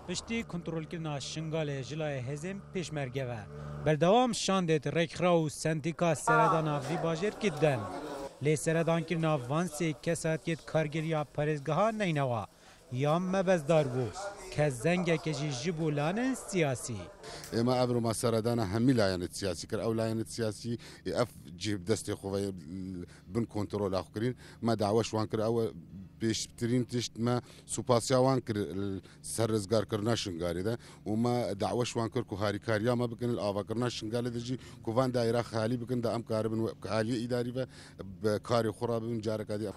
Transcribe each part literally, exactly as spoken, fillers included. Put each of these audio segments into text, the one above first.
Piştî kontrolkirina Şingalê ji layê hêzên pêşmerge ve, berdewam şandê di rêkxira û sendîka seredana vî bajêr kî den. Lê seredankirina van sê kesatiyê di kargeriya parêzgeha Neynewa ya mebesdar bû, ke zengeke jî ji bo lanên siyasî. Êma evro ma seredana hemî layenê siyasî kir. Ew layenê siyasî, ê, ev cih bi destê xwe ve bin kontrola xwe kirîn. Me daweş wan kir, ew pêştirîn tişt me supasiya wan kir, l-, ser rizgarkirina Şingalê de û me daweş wan kir ku harîkariya me bikin, li avakirina Şingalê de jî ku van daîra xalî bikin, da em karibin we aliyê îdarî ve bi karê xwe re bibin, careka dî.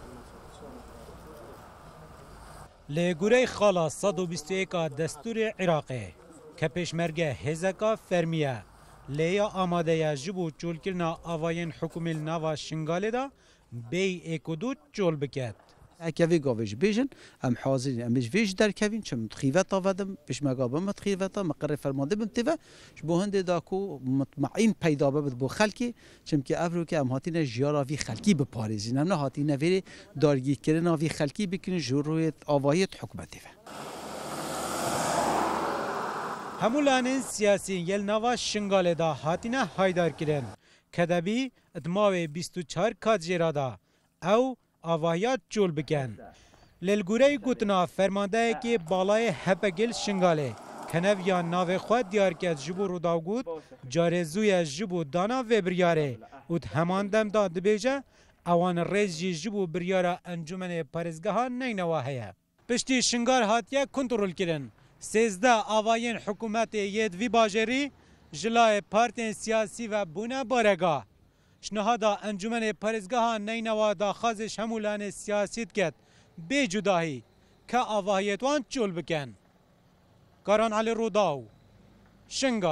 Li goreyê xala sed û bîst û yek a destûrê Iraqê, ke pêşmerge hêzeka fermî ye, lê ya amade ye ji bo çolkirina avayên hikûmê li nava Şingalê de, bêyî êk û du çol biket. Eke vê gavê jî bêjin, em hazir in, em ê ji vê jî derkevin, çim di xîveta ve dim, pêşmerga bim di xîveta, min qirê fermandê bim tê ve, ji bo hindê da ku mutmaîn peyda bibe bo xelkê, çimkî evro ke em hatine jiyara vî xelkî biparêzin, em nehatine vêrê dargîrkirina vî xelkî bikin ji rûyê avahiyê hikûmetê ve. Hemû lanên siyasî yên li nava Şingalê de hatine haydarkirin. Kedebî di mawê bîst û çar katjêra de ew avahiya çol bikin. Lê li goreyê gotina fermandeyekê balayê H P G li Şingalê, ke neviya navê xwe diyar ket, ji bo Rûdaw got, carê zû ye ji bo dana vê biryarê û di heman dem de dibêje, ewan rêz jî ji bo biryara Encûmenê Parêzgeha Neynewa heye. Piştî Şingal hatiye kontrolkirin, sêzdeh avayên hikûmetê yê di vî bajêrî ji layê partiyên siyasî ve bûne barega. Ji niha de Encûmenê Parêzgeha Neynewa daxwazê ji hemû lanê siyasî diket, bê cudahî, ke avahiyêt wan çol bikin. Karan Elî Rûdaw, Şingal.